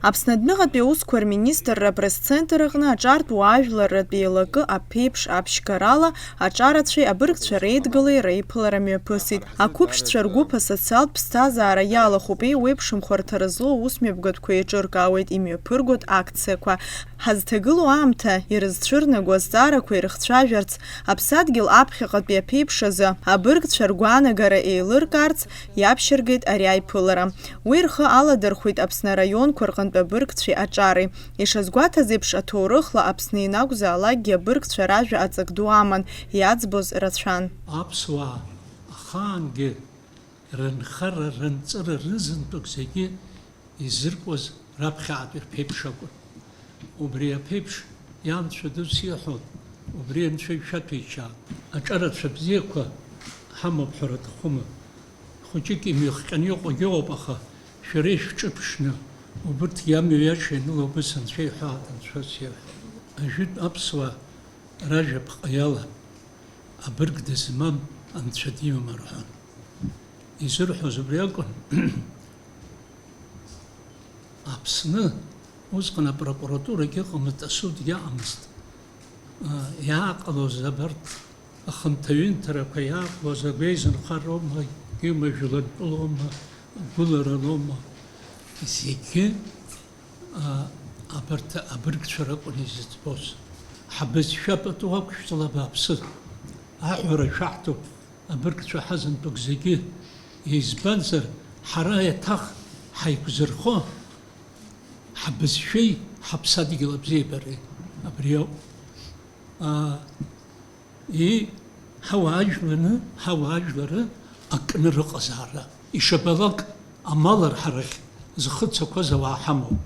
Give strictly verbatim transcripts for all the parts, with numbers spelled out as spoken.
Аԥсны адәныҟатәи аусқәа рминистрра апресс-центр аҟны аҿартә уаажәларратә еилакы аԥеиԥш аԥшьгарала аҿарацәеи абыргцәа реидгылеи реиԥылара мҩаԥысит. Ақәыԥшцәа ргәыԥ асоциалтә ԥсҭазаара иалахәуп, еиуеиԥшым хәарҭара злоу аусмҩаԥгатәқәа еиҿыркаауеит имҩаԥыргоит акциақәа. Ҳазҭагылоу аамҭа ирызцәырнаго азҵаарақәа ирыхцәажәарц, аԥсадгьыл аԥхьаҟатәи аԥеиԥш азы абыргцәа ргәаанагара еилыркаарц иаԥшьыргеит ари аиԥылара. Уи рхы аладырхәит Аԥсны араионқәа рҟынтә абыргцәеи аҿари. Ишазгәаҭаз еиԥш, аҭоурыхла Аԥсны ианакәзаалакгьы абыргцәа ражәа аҵак ду аман, иаӡбоз рацәан. Аԥсуаа ахаангьы рынхара, рынҵыра рызынтәык зегьы изыркуаз раԥхьаатәи рԥеиԥш акәын. Убри аԥеиԥш ианцәа дус иҳәон, убри анцәа ишәаҭәеишьаап. Аҿарацәа бзиақәа ҳамоуп ҳәара аҭахума? Хәыҷык имҩахҟьаны иҟоугьы ыҟоуп, аха шәара ишәҿыԥшны, убырҭгьы амҩа иаша ианыло убыс анцәа иҳәаат, анцәа сиҳәа. Ажәытә аԥсуаа ражәаԥҟа иалан, абырг дызмам анцәа димам рҳәон. Изырҳәоз убри акәын, Аԥсны усҟан апрокуратурагьы ыҟамызт, асудгьы ыҟамызт. Иааҟалоз абарҭ ахынҭаҩынҭарақәа иааҟалоз агәеизынхароума, егьиума, жәлантәылоума, гәыларалоума, зегьы, а, абарҭ абыргцәа ракәын изыӡбоз. Ҳабызшәа пату ақәшәҵала, абааԥсы, аҳәара шәаҳҭоуп, абыргцәа ҳазынтәык зегьы. Избанзар, ҳара иаҭах ҳаиқәзырхо ҳбызшәеи ҳаԥсадгьыл абзиабареи абри ауп. Аа, и, ҳауаажәланы, ҳауаажәлары акны рыҟазаара. Ишабалак амал арҳарахь зхы цақәаз ауаа ҳамоуп.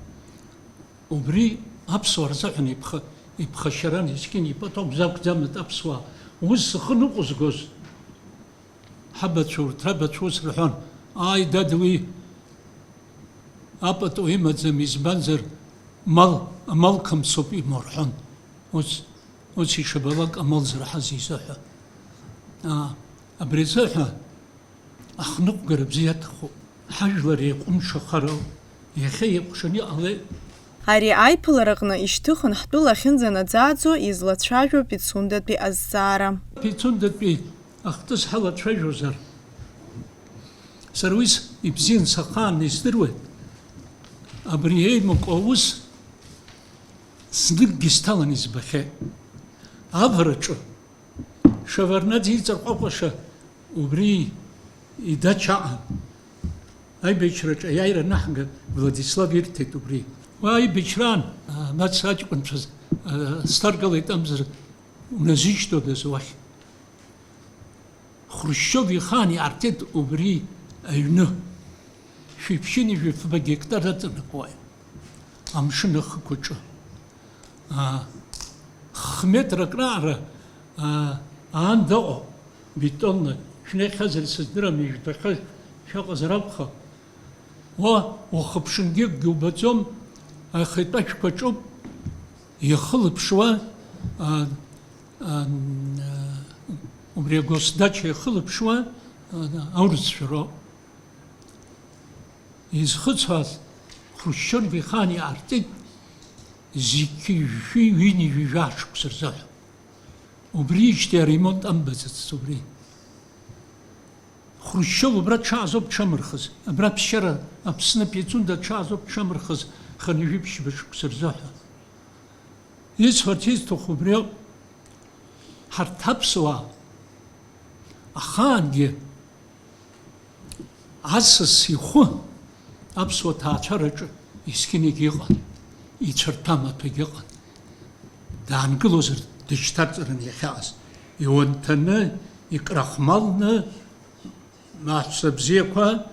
Убри аԥсуаа рзыҳәан иԥха-, иԥхашьаран, искьын ипату акәӡамызт аԥсуаа ус зхы ныҟәызгоз. Ҳабацәа урҭ рабацәа ус рҳәон, ааи, дад, уи апату имаӡам, избанзар, мал, амал қамсоуп имоу рҳәон. Ус, ус ишабалак амал зырҳаз изыҳәа. Аа, абри азыҳәа ахныҟәгара бзиа аҭахуп. Ҳажәлар еиҟәымшахар ауп. Иахьа еиҟәшаны иҟалеит. Ари аиԥылараҟны ишьҭыхын ҳтәыла ахьынӡанаӡааӡо излацәажәо Пицундатәи азҵаара. Пицундатәи ахҭыс ҳалацәажәозар, сара уи с-, ибзиан сахаан издыруеит. Абри еимакы аус зныкгьы сҭалан избахьеит. Авараҿы Шеварднаӡе иҵарҟәаҟәаша убри идача аҟан. Аибашьраҿы аиааира анаҳга Владислав ирҭеит убри. Уа аибашьраан, а, абас аҷкәынцәа, а, сҭаргалеит амзар уназышьҭуадаз уахь. Хрушьчов ихаан иаартит убри аҩны. Шәиԥшьыни жәафба гектар аҵанакуа амшын ахықәаҿы. Аа, х-метрак раҟара, аа, аанда ыҟоуп, бетонны, шәнеихьазар сыздырам, ижәбахьаз шәаҟазар акәхап. Уа, ухыԥшынгьы акгьы убаӡом, ахатәы ашәқәа ҿоуп, иахылаԥшуа, аа, аа, убри агосдача иахылаԥшуа, аа, аурысшәа роуп. Изхыцәааз Хрушьчов ихаан иаартит зқьи жәшәи ҩынҩажәи жәаа шықәса рзыҳәа. Убриижьҭеи аремонт амбаӡацт убри. Хрушьчов убра дшааз ауп дшамырхыз, абра ԥсшьара Аԥсны Пицунда дшааз ауп дшамырхыз хынҩажәи ԥшьба шықәса рзыҳәа. Исҳәарц исҭаху убри ауп. Ҳарҭ аԥсуаа ахаангьы асас ихәы аԥсуа ҭаацәараҿы есқьынагь иҟан, ицәарҭәамаҭәагь ыҟан. Даангылозар, дышьҭарҵарын иахьааз. Иунҭаны, икрахмалны, аҳәса бзиақәа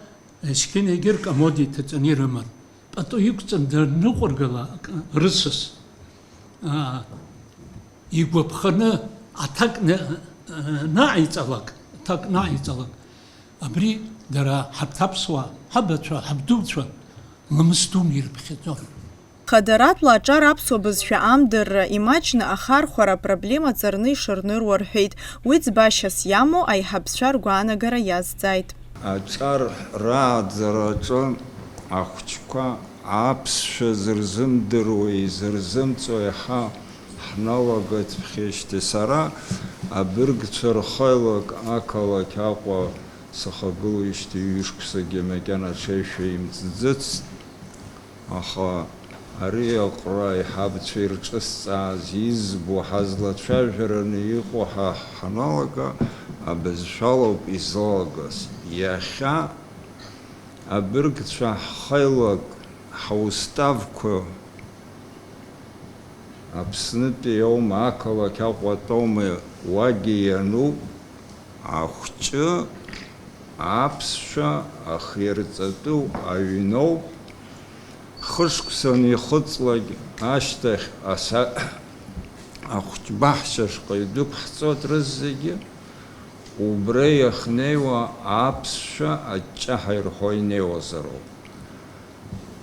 есқьынагьы ркомод иҭаҵаны ирыман. Пату иқәҵан данныҟәыргала, акы, рысас, аа, игәаԥханы аҭак на-, наҟаиҵалак, аҭак наҟаиҵалак, абри дара ҳарҭ аԥсуаа, ҳабацәа, ҳабдуцәа ламыс дуны ирыԥхьаӡон. Хадаратәла аҿар аԥсуа бызшәа амдырра имаҷны ахархәара апроблема ҵарны ишырныруа рҳәеит. Уи ӡбашьас иамоу аиҳабцәа ргәаанагара иазҵааит. Аҿар рааӡараҿы ахәыҷқәа Аԥсшәа зырзымдыруеи зырзымҵои ҳа ҳналагацәхьеижьҭеи сара абыргцәа рхаҩлак ақалақь Аҟәа сахагылоижьҭеи ҩышықәсагьы макьана аҽеишәа имҵӡыцт, аха ари аҟәра аиҳабцәа ирҿысҵааз избо ҳазлацәажәараны иҟоу ҳа ҳаналага абызшәалоуп излалагаз. Иахьа абыргцәа ҳхаҩлак ҳуставқәа Аԥснытәи аума, ақалақь Аҟәатәи аума, уагьы иануп, ахәҷы, аԥсшәа ахирҵатәу аҩноуп, хышықәса анихыҵлак ашьҭахь аса-, ахәҷбаҳча шҟа идәықәҳҵоит рызегьы, убра иахьнеиуа аԥсшәа аҷҷаҳәа ирҳәо инеиуазароуп.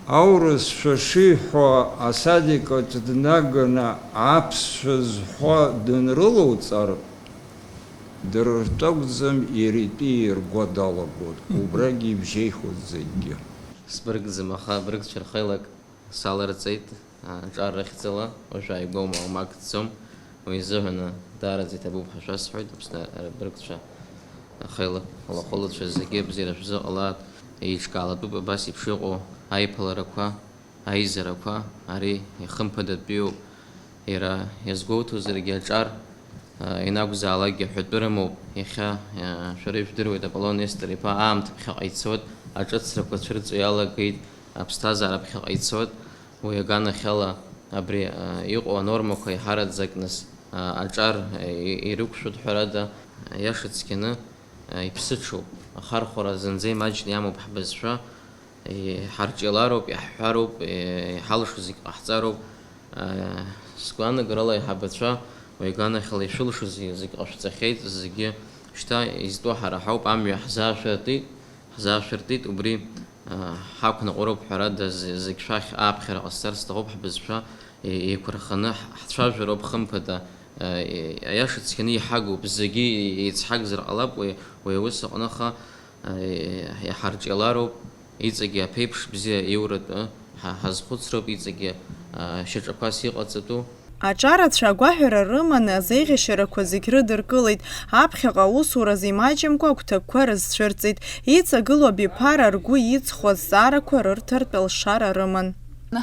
Аурысшәа шиҳәо асадик аҿы днаганы аԥсшәа зҳәо дынрылоуҵар, дара ртәы акәӡам, иара итәы иирго далагоит, убрагь ибжьеихоит зегьгьы. Сбыргӡам, аха абыргцәа рхаҩлак саларҵеит, аҿар рыхьӡала, уажә ааигәоума, уамак ӡӡом. Уи изыҳәаны даараӡа иҭабуп ҳәа шәасҳәоит, Аԥсны абыргцәа, ахаҩлак, алахәылацәа зегьы абзиара шәзыҟалааит. Еиҿкаалатәуп абас еиԥш иҟоу аиԥыларақәа, аизарақәа, ари ихымԥадатәиуп. Иара иазгәоуҭозаргьы аҿар, а, ианакәзаалакгьы аҳәатәы рымоуп. Иахьа, а, шәара ижәдыруеит, Аполлон Нестор-иԥа аамҭа ԥхьаҟа ицоит, аҿыцрақәа цәырҵуа иалагеит, аԥсҭазаара ԥхьаҟа ицоит. Уи аганахьала абри, а, иҟоу анормақәа еиҳараӡак нас, а, аҿар, а, и-, ирықәшәоит, ҳәарада, аиаша цқьаны, а, иԥсыҽуп. Ахархәара зынӡа имаҷны иамоуп ҳбызшәа, иҳарҿиалароуп, иаҳҳәароуп, и-, иҳалшо зегь ҟаҳҵароуп. А, сгәаанагарала аиҳабацәа уи аганахьала ишәылшо зегь, зегь ҟашәҵахьеит, зегьы шьҭа изтәу ҳара ҳауп, амҩа ҳзаашәыртит, ҳзаашәыртит, убри, а, ҳақәныҟәароуп, ҳәарада, з-, зегь шәахь ааԥхьара ҟасҵар сҭахуп, ҳбызшәа е-, еиқәырханы ҳ-, ҳцәажәароуп, хымԥада, а, е-, аиаша цқьаны иҳагуп, зегьы е-, еицҳагзар ҟалап уи, уи аус аҟны, аха, а, е-, иҳарҿиалароуп, иҵегьы аԥеиԥш бзиа иуратәы ҳа-, ҳазхәыцроуп, иҵегьы, а, шьаҿақәас иҟаҵатәу. Аҿарацәа агәаҳәара рыманы азеиӷьашьарақәа зегь рыдыркылеит, аԥхьаҟа аусуразы имаҷымкәа агәҭакқәа рызцәырҵит, иҵагылоу абиԥара ргәы иҵхо азҵаарақәа рырҭартә алшара рыман.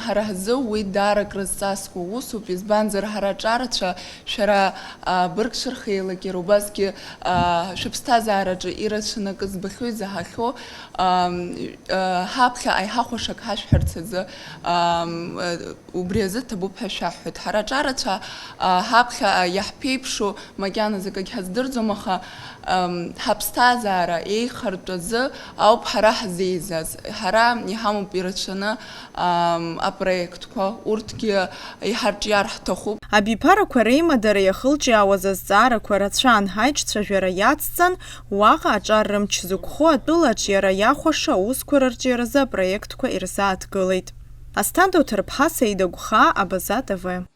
Ҳара ҳзы уи даара крызҵазкуа усуп, избанзар, ҳара аҿарацәа, шәара, а, быргцәа рхеилак, иара убасгьы, а, шәыԥсҭазаараҿы ирацәаны акы збахьоу, изаҳахьоу, ам, а, ҳаԥхьаҟа иҳахәаша ак ҳашәҳәарц азы, ам, а, Убри азы ҭабуп ҳәа шәаҳҳәоит. Ҳара аҿарацәа, а, ҳаԥхьаҟа иаҳԥеиԥшу макьаназы акагь ҳаздырӡом, аха, ам, ҳаԥсҭазаара еихартә азы ауп ҳара ҳзеизаз. Ҳара иҳамоуп ирацәаны, ам, апроектқәа, урҭгьы иҳарҿиар ҳҭахуп. Абиԥарақәа реимадара иахылҿиаауаз азҵаарақәа рацәан, аиҿцәажәара иацҵан, уаҟа аҿар рымч зықәхо атәылаҿ иара иахәаша аусқәа рырҿиаразы апроектқәа ирзааҭгылеит. Асҭанда Уҭарԥҳа, Саида Гәхаа, Абаза Т В.